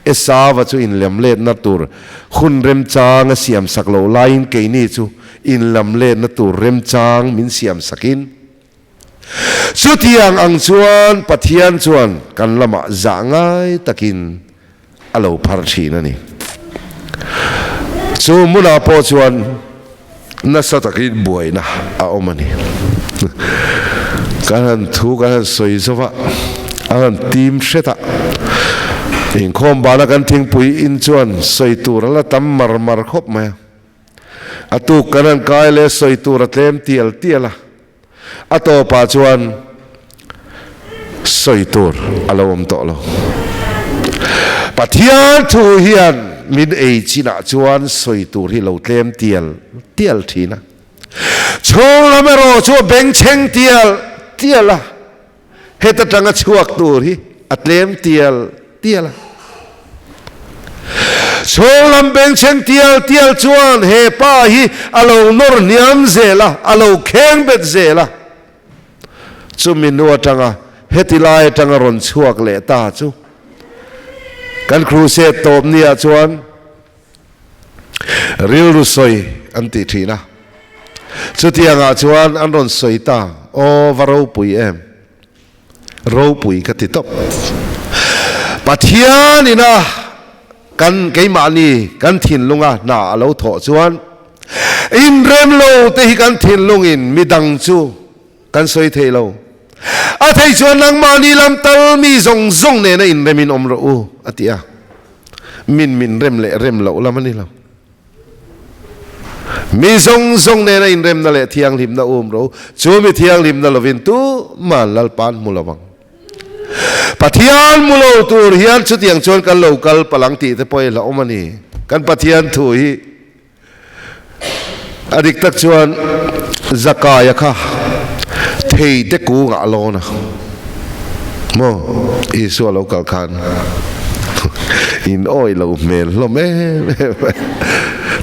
Esava chu inlamletna tur hun remchang a siamsak loh laiin keini chu inlamletna tur remchang min siamsakin chutiang ang chuan Pathian chuan kan lamah zah ngai takin a lo phar thin a ni. Chu hmunah pawh chuan nasa takin buaina a awm a ni. Kan han thu kan han sawi zauh a, a han tim hret a. Inkhawm bana kan thingpui in chuan sawi tur a la tam mar mar khawp mai a. A tuk kan han kai leh sawi tur a tlem tial tial a. A tawpah chuan sawi tur a lo awm tawh lo. Pathian thu hian min ei chinah chuan sawi tur hi lo tlem tial tial thin a. Chhung lam erawh chu a bengchheng tial tial a, heta tanga chhuak tur hi a tlem tial tial a. Chhung lam bengchheng tial tial chuan he pa hi a lo nawr hniam zel a, a lo kheng bet zel a. Chumi nu atanga heti lai atanga rawn chhuak leh ta chu kan crusade tawp nia chuan rilru sawi an tih thin a. Chutiangah chuan an rawn sawi ta, Aw va ropui em! Ropui ka ti tawp. Pathian ina kan keimahni kan thinlunga hna a lo thawh chuan inrem lo te hi kan thinlungin midang chu kan sawi thei lo. A thei chuan nangmahni lam tal mi zawng zawng nena inremin awm rawh u a ti a. Min min rem leh rem loh lam a ni lo. Mi zawng zawng nena inremna leh thianghlimna um ro, chu mi thianghlimna lovin tuman Lalpa'n hmu lo ang. Pathian hmu lo tur hian chutiang chuan kan lo kal palh ang tih te pawh hi hlauhawm a ni. Kan Pathian thu hi a dik tak chuan Zakaia kha thei te kungah a lawn a. Maw Isua lo kal khan in awi lo hmel hlawm em em a,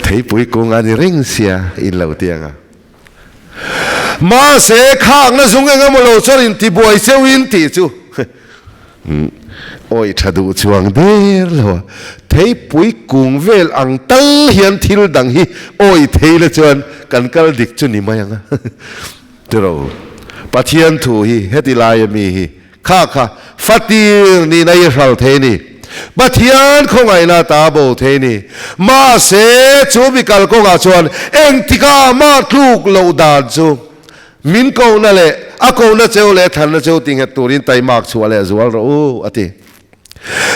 theipui kung a ni reng sia in lo ti ang a. Mahse khakna zung eng emaw lo chuan in ti buai cheu in tih chu awi tha duh chuang der lo a, theipui kung vel ang tal hian thil dang hi awi thei la chuan kan kal dik chu ni mai ang a. Tiro, Pathian thu hi heti laia mi hi kha kha fatir nihna i hral thei ni. Pathian khawngaihna ta bo thei ni. Mahse, chu mi kalkawngah chuan engtikah mah tluk loh dan chu min kohna leh a kohna cheu leh thlanna cheu tinghet turin taimak chhuah leh zual rawh u, a ti.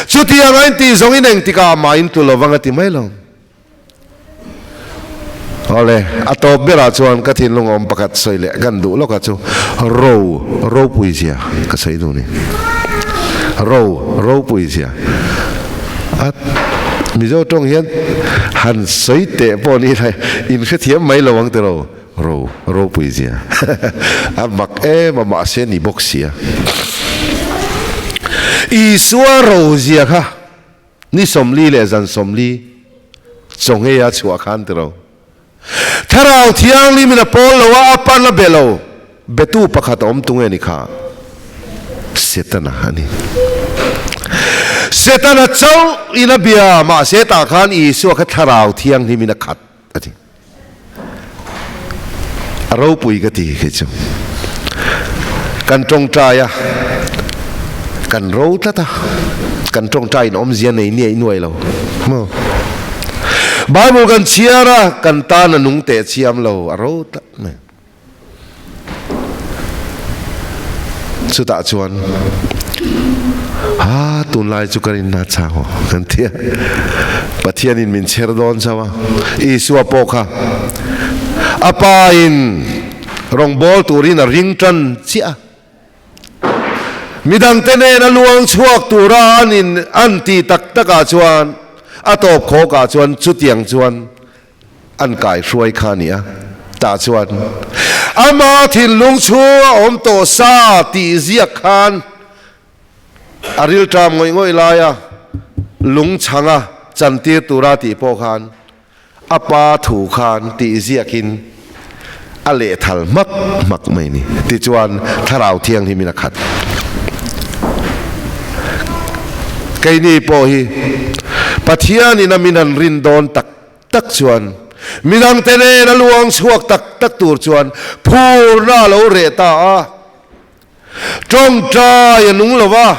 Chutiang a intih zawngin engtikah mah in tlu lovang a ti mai lo. Awle, a tawp berah chuan ka thinlung awm pakhat sawi leh kan duh lawka chu ro ropui zia ka sawi duh ni. Ro ropui zia. A Mizo tawng hian han sawi teh pawh ni ila in hrethiam mai lo ang tiraw ro ropui zia. A mak em a mahse ni bawk sia. Isua ro zia kha. Ni 40 leh zan 40 chawnghei a chhuah khan tiro. Thlarau Thianghlim in a pawl lo a, a pan a be lo. Betu pakhat a awm tung e ni kha? Setana a ni. Setana chauh in a bia, mahse tah khan Isua kha Thlarau Thianghlim in a khat a ti. A ropui ka ti kei chu. Kan tawngtai a, kan ro tlat a, kan tawngtai in awmzia nei niaih nuai lo maw? Bible kan chhiar a, kan tan a nung teh chiam lo, a ro tlat mai. Chutah chuan, Ha, tunlai chu ka rinna chang aw, kan ti a. Pathianin min chher dawn chauh a. Isua pawh kha a pain rawngbâwl turin a ring ṭan chiah a. Midangte nen a luang chhuak tura an in an tih tak takah chuan a tawp khawkah chuan chutiang chuan An kaihruai kha a ni a, tah chuan ama thinlung chhunga awm tawh sa tih ziak khan a rilṭam ngawih ngawih laia lung chhanga chantir tura tih pawh khan a pa thu khan tih ziakin a lehthal hmak hmak mai ni. Tichuan Thlarau Thianghlimin a khat. Keini pawh hi Pathianin a min han rin dawn tak tak chuan midangte nen a luang chhuak tak tak tur chuan phurna a lo reh ta a. Tawngtai a nung lo va,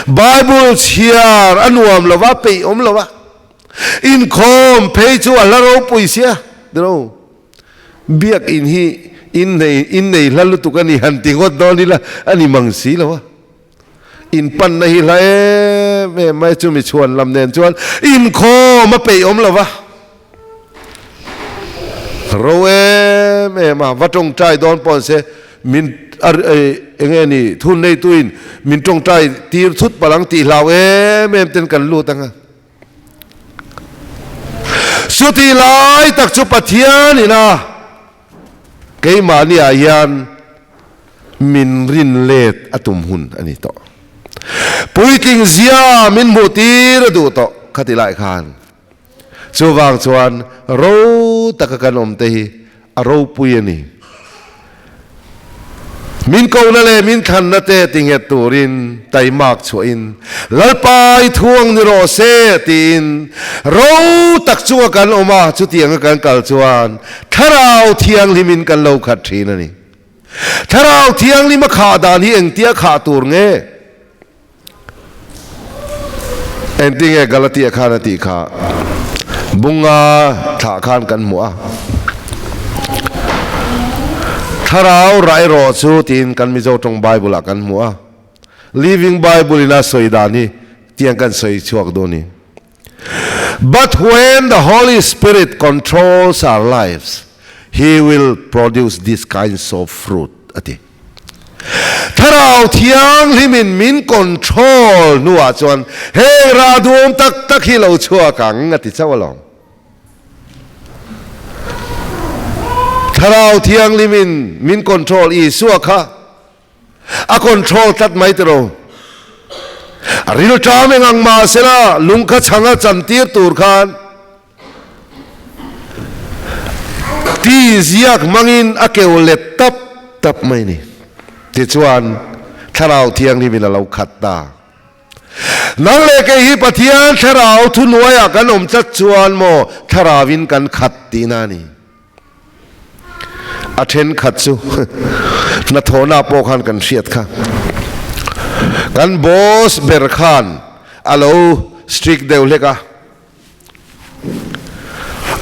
Bible chhiar a nuam lo va, peih awm lo va. Inkhawm phei chu a hla ropui sia tiro. Biak in hi in nei in nei hla lutuk a ni han ti ngawt dawn ila a ni mang si lo a. In panna hi hla em em mai chumi chhuan lam nen chuan inkhawm a peih awm lo va. Ro em em a, va tawngtai dawn pawh an se min eng nge ni thun neituin min tawngtai tir thut palh ang tih hlau em em ten kan lut ang a. Chuti lai tak chu Pathian ina keimahni ah hian min rin let a tum hun a ni tawh. Puitling zia min hmuh tir a duh tawh khati lai khan. Chuvang chuan ro taka kan awm te hi a ropui a ni. Min kohna leh min thlanna te tinghet turin taimak chhuahin Lalpa i thuang ni rawh se tiin ro tak chunga kan awm a, chutianga kan kal chuan Thlarau Thianghlimin kan lo khat thin a ni. Thlarau Thianghlim a khah dan hi engtia khah tur nge? Engtinge Galatia khan a tih kha bunga thlah khan kan hmu a. Thlarau raih rawh chu tiin kan Mizo tawng Bible ah kan hmu a. Living Bible in a sawi dan hi tiang kan sawi chhuak dawn ni. But when the Holy Spirit controls our lives, He will produce these kinds of fruit a ti. Thlarau Thianghlimin min control hnuah chuan heng rah duhawm tak tak hi lo chhuak ang a ti chauh alawm. Thlarau Thianghlimin min control Isua kha a control tlat mai tiro. A rilṭam eng ang mahsela lung kha chhanga chantir tur khan Ti ziak hmangin a keu let tap tap mai ni. Tichuan, Thlarau Thianghlimin a lo khat ta. Nang leh kei hi Pathian Thlarau thuhnuaiah kan awm tlat chuan maw Thlarauin kan khat tihna a ni. A thenkhat chu hnathawhna pawh khan kan hriat kha. Kan boss ber khan a lo strict deuh hlek a.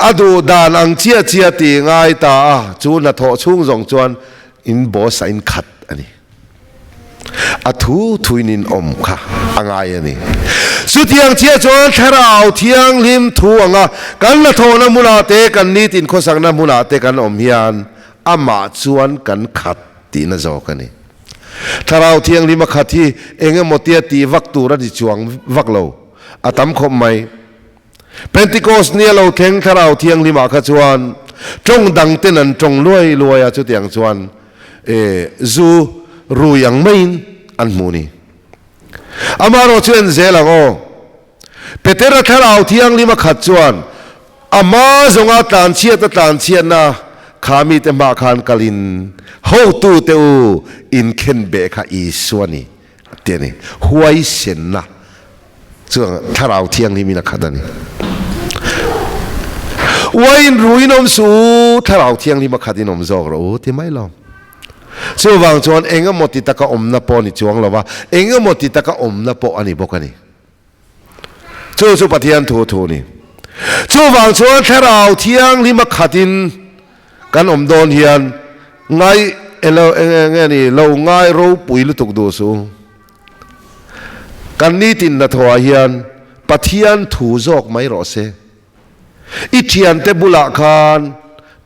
A duh dan ang chiah chiah tih ngai ta a, chu hnathawh chhung zawng chuan in boss a in khat a ni. A thu thuin in awm kha a ngai a ni. Chutiang chiah chuan Thlarau Thianghlim thu anga kan hnathawhna hmunah te, kan nitin khawsakna hmunah te kan awm hian amah chuan kan khat tihna zawk a ni. Thlarau Thianghlim a khat hi eng emaw tia tih vak tur a ni chuang vak lo. A tam khawp mai. Pentecost nia lo thleng Thlarau Thianghlimah kha chuan tawng dang ten an tawng luai luai a, chutiang chuan e zu rui ang maiin an hmu ni. Amaherawh chu en zel ang aw. Petera Thlarau Thianghlim a khat chuan ama zawnga tlanchhiat a tlanchhiatna kha mite hmah khan kalin hotute u inkhenbeh kha Isua ni. Ti a ni. Huaisenna chu Thlarau Thianghlimin a khat a ni. Uaiin ruiin awm suh u, Thlarau Thianghlima khatin awm zawk rawh u ti mai lo. Chuvang chuan eng emaw ti taka awmna pawh a ni chuang lo va, eng emaw ti taka awmna pawh a ni bawk a ni. Chu chu Pathian thu thu a ni. Chuvang chuan Thlarau Thianghlima khatin kan awm dawn hian ngai elo eng eng nge ni lo ngai ropui lutuk duh suh u. Kan nitin hnathawhah hian Pathian thu zawk mai rawh se. I thiante bulah khan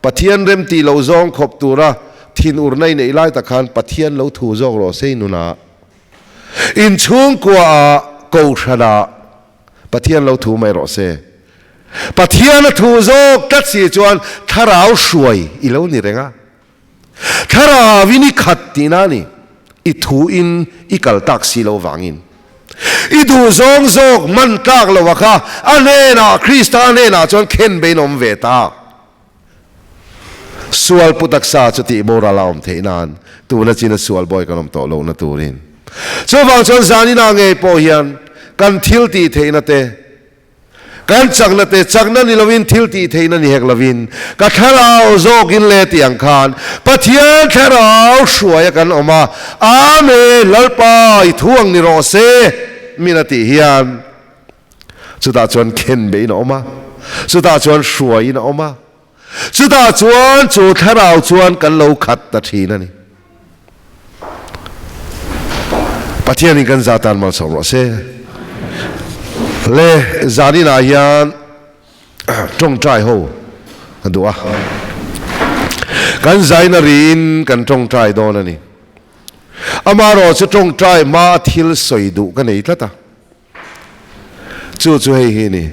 Pathian remtih loh zawng khawp tura thinurna i neih lai tak khan Pathian lo thu zawk rawh se i nunah. Inchhungkuaah, kohhranah Pathian lo thu mai rawh se. Pathian a thu zawk tlat si chuan thlarau hruai i lo ni reng a. Thlarauin i khat tihna a ni. I thuin i kal tak si lo vangin. I duh zawng zawk man tlak lo a kha a hnenah, Krista hnenah chuan khen bein awm ve ta. Sual pu taksa chu tih boral a awm theih nan tuna china sual bawi kan awm tawh lohna turin. Chuvang chuan zaninah ngei pawh hian kan thil tih theihna te, Kan chakna te chakna ni lovin thil tih theihna ni hek lovin ka thlarau zawkin le tih ang khan Pathian thlarau hruaia kan awm a, Amen, Lalpa i thu ang ni rawh se min a tih hian chutah chuan khen beiin a awm a, chutah chuan hruaiin a awm a, chutah chuan chu thlarau chuan kan lo khat ta thin a ni. Pathianin kan za tan malsawm rawh se. Le zaninah hian tawngtai ho ka duh a. Kan zaina riin kan tawngtai dawn a ni. Amaherawh chu tawngtai hma a thil sawi duh ka nei tlat a. Chu chu hei hi ni.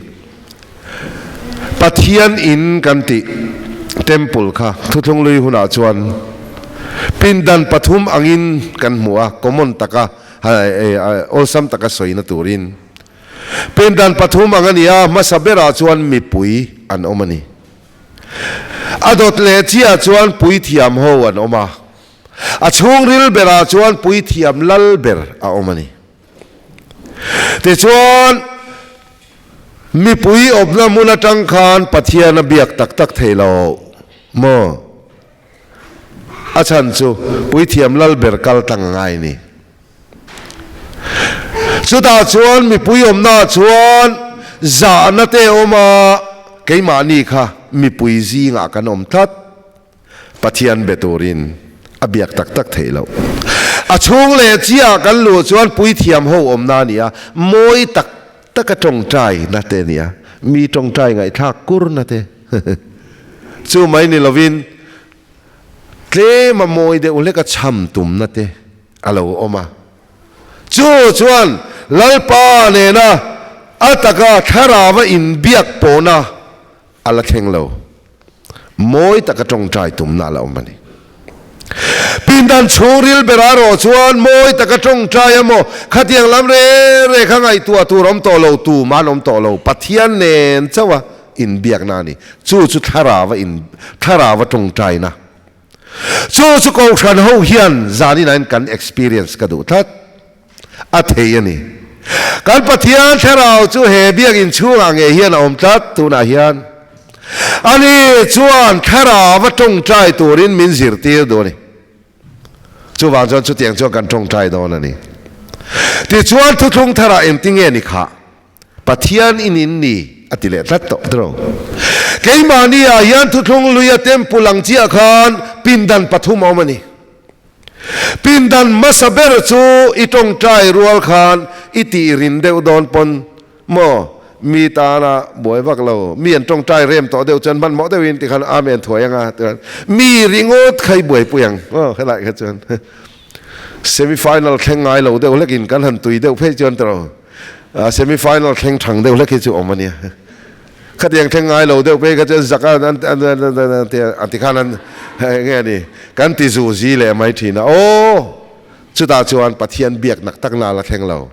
Pathian in kan tih temple kha thuthlung lui hunah chuan pindan pathum angin kan hmu a, common taka awlsam taka sawina turin. Pindan pathum ang a ni a, hmasa berah chuan mipui an awm a ni. A dawt leh chiah chuan puithiam ho an awm a, a chhungril berah chuan puithiam lal ber a awm a ni. Tichuan, mipui awpna hmun atang khan Pathian a biak tak tak thei lo maw? A chhan chu Puithiam Lalber kal tlang a ngai ni. Chutah chuan mipui awmnaah chuan zahna te a awm a, keimahni kha mipui zingah kan awm tlat. Pathian be turin a biak tak tak theih loh. A chhung leh chiah kan luh chuan puithiam ho awmna a ni a, mawi tak taka tawngtai na te a ni a, mi tawngtai ngaihthlak kur na te. Chu mai ni lovin tlem a mawi deuh hlek a chham tumna te a lo awm a. Chu chuan Lalpa nena a taka thlarava inbiak pawhna A la thleng lo. Mawi taka tawngtai tumna a la awm a ni. Pindan chhungril berah erawh chuan mawi taka tawngtai emaw, khatiang lam reng reng kha ngaihtuah tur awm tawh lo, tumah an awm tawh lo. Pathian nen chauha inbiakna a ni. Chu chu thlarava in, thlarava tawngtaina. Chu chu Kohhran ho hian zanin ah kan experience ka duh tlat. A thei a ni. Kan Pathian thlarau chu he biakinn chhungah ngei hian a awm tlat tunah hian. Ani chuan thlarau a tawngtai turin min zirtir duh a ni. Chuvang chuan chutiang chuan kan tawngtai dawn a ni. Tichuan thuthlung tharah engtinge ni khah? Pathian in in ni a ti leh tlat tawh tiraw. Keimahni ah hian thuthlung luia temple ang chiah khan pindan pathum a awm a ni. Pindan hmasa ber chu i tawngtai rual khan i tih rin deuh dawn pawn maw mi tana buai vak lo, mi an tawngtai rem tawh deuh chuan hmanhmawh deuhin tikhan Amen thuai anga tichuan mi ringawt kha i buaipui ang aw helai kha chuan semi final thleng ngai lo deuh hlekin kan han tui deuh phei chuan tiraw. Semi final thleng thang deuh hlek hi chu awm a nia. Khatiang thleng ngai lo deuh phei kha chuan zak a an ti khan an nge ni kan ti zu zi leh mai thin a. Aw chutah chuan Pathian biak nak tak na la thleng lo.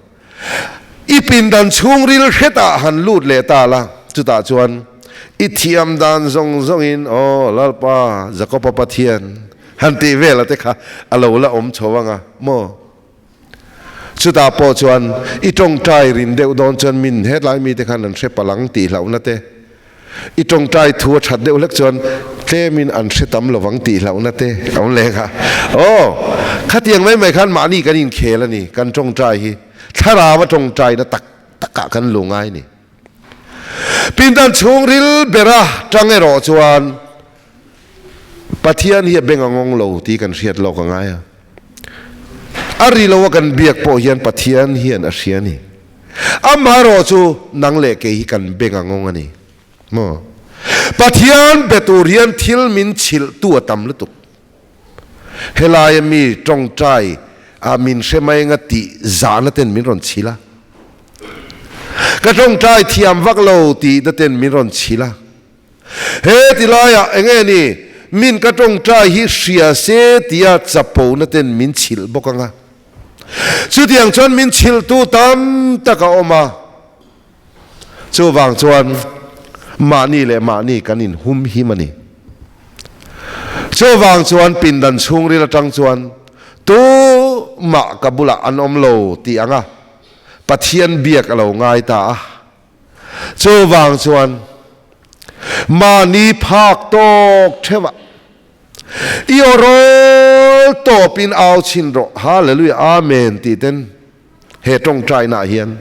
I pindan chhungril hretah han lut leh ta la, chutah chuan i thiam dan zawng zawngin aw Lalpa Jakopa Pathian han tih vel a te kha a lo la awm chho ang a maw. Chutah pawh chuan i tawngtai rin deuh dawn chuan min hetlai mite khan an hre palh ang tih hlauhna te. I tawngtai thu a that deuh hlek chuan tlemin an hre tam lovang tih hlauhna te a awm leh kha. Aw, khatiang mai mai khan mahni kan inkhel a ni, kan tawngtai hi thlarau a tawngtaina tak takah kan lu ngai a ni. Pindan chhungril bera tang erawh chuan Pathian hi a beng a ngawng lo tih kan hriat lawk a ngai a. A ri lo a kan biak pawh hian Pathian hian a hria a ni. Amaherawh chu nang leh kei hi kan beng a ngawng a ni. Maw? Pathian be tur hian thil min chhilhtu a tam lutuk. Helaia mi tawngtai a min hre mai anga tih zahna ten min rawn chhilh a. Ka tawngtai thiam vak lo tihna ten min rawn chhilh a. He ti laiah eng nge ni min ka tawngtai hi hria se tia chapona ten min chhilh bawk ang a. Chutiang chuan min chhilhtu tam tak a awm a. Chuvang chuan mahni leh mahni kan inhum him a ni. Chuvang chuan pindan chhungril atang chuan tumah ka bulah an awm lo tih ang a, Pathian biak a lo ngai ta a. Chuvang chuan mahni phak tawk theuhah i aw rawl tawpin au chhin rawh, Hallelujah, Amen tih ten he tawngtainaah hian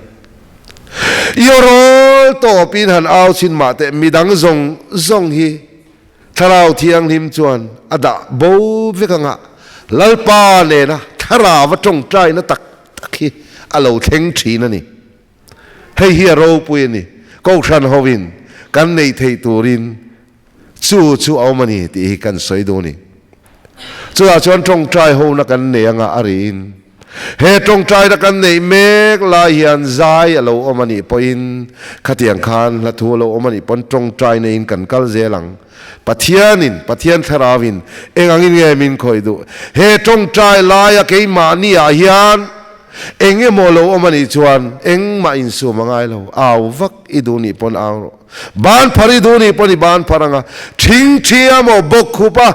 i aw rawl tawpin han au chhin mah teh midang zawng zawng hi Thlarau Thianghlim chuan a dah bo vek anga Lalpa nena Thlarauva tawngtaina tak tak hi a lo thleng thin a ni. Hei hi a ropui a ni. Kohhran hovin kan neih theih turin chu chu a awm a ni tih hi kan sawi duh a ni. Chutah chuan tawngtai hona kan nei anga a riin he tawngtaina kan neih mek lai hian zai a lo awm a nih pawhin khatiang khan hla thu a lo awm a nih pawn tawngtai neiin kan kal zel ang. Pathianin, Pathian Thlarauin eng angin nge min khawih duh? He tawngtai laia keimahniah hian Eng emaw lo awm a nih chuan engmah insum a ngai lo, au vak i duh nih pawn au rawh. Ban phar i duh nih pawn i ban phar ang a, thing thi a maw bawk khup a,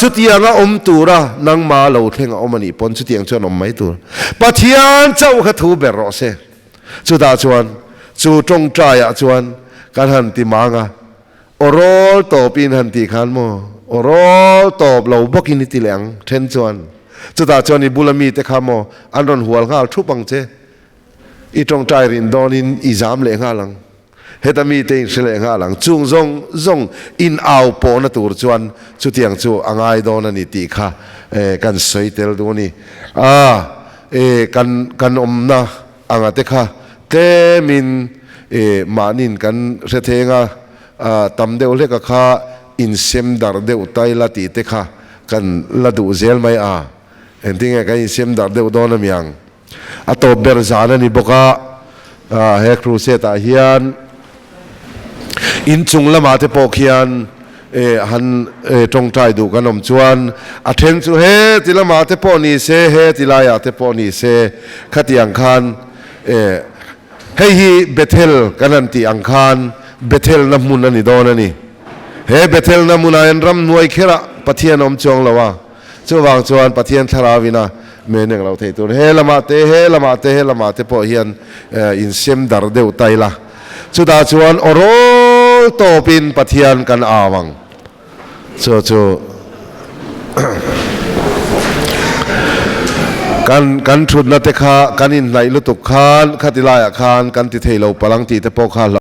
chutianga awm tura nangma lo thleng a awm a nih pawn chutiang chuan awm mai tur. Pathian chauh kha thu ber rawh se. Chutah chuan chu tawngtaiah chuan kan han ti mang a, aw rawl tawpin han tih khan maw, aw rawl tawp lo bawkin i ti leh ang then chuan. Chutah chuan i bula mite kha maw an rawn hual nghal thup ang che. I tawngtai rin dawnin i zam leh nghal ang. Heta mite in hre leh nghal ang. Chung zawng zawng in au pawhna tur chuan chutiang chu a ngai dawn a ni tih kha kan sawi tel duh a ni. A, e, kan kan awmna anga te kha tlemin e mahnin kan hre theng a, tam deuh hleka kha insem darh deuh tai la tih te kha kan la duh zel mai a, engtinge kan insem darh deuh dawn a miang. A tawp ber zan a ni bawk a, he crusade ah hian inchung lamah te pawh khian e han tawngtai duh kan awm chuan a then chu he ti lamah te pawh ni se, he ti laiah te pawh ni se khatiang khan e hei hi Bethel kan han tih ang khan Bethel na hmun a ni dawn a ni. He Bethel na hmunah hian ramhnuai kherah Pathian a awm chuang lo a, chuvang chuan Pathian thlarau ina men eng lo thei tur he lamah te, he lamah te, he lamah te pawh hian insem dar deuh ta ila. Chutah chuan aw rawl tawpin Pathian kan au ang. Chu chu kan kan thutna te kha kan inhnaih lutuk khan khati laiah khan kan ti thei lo palang tih te pawh kha.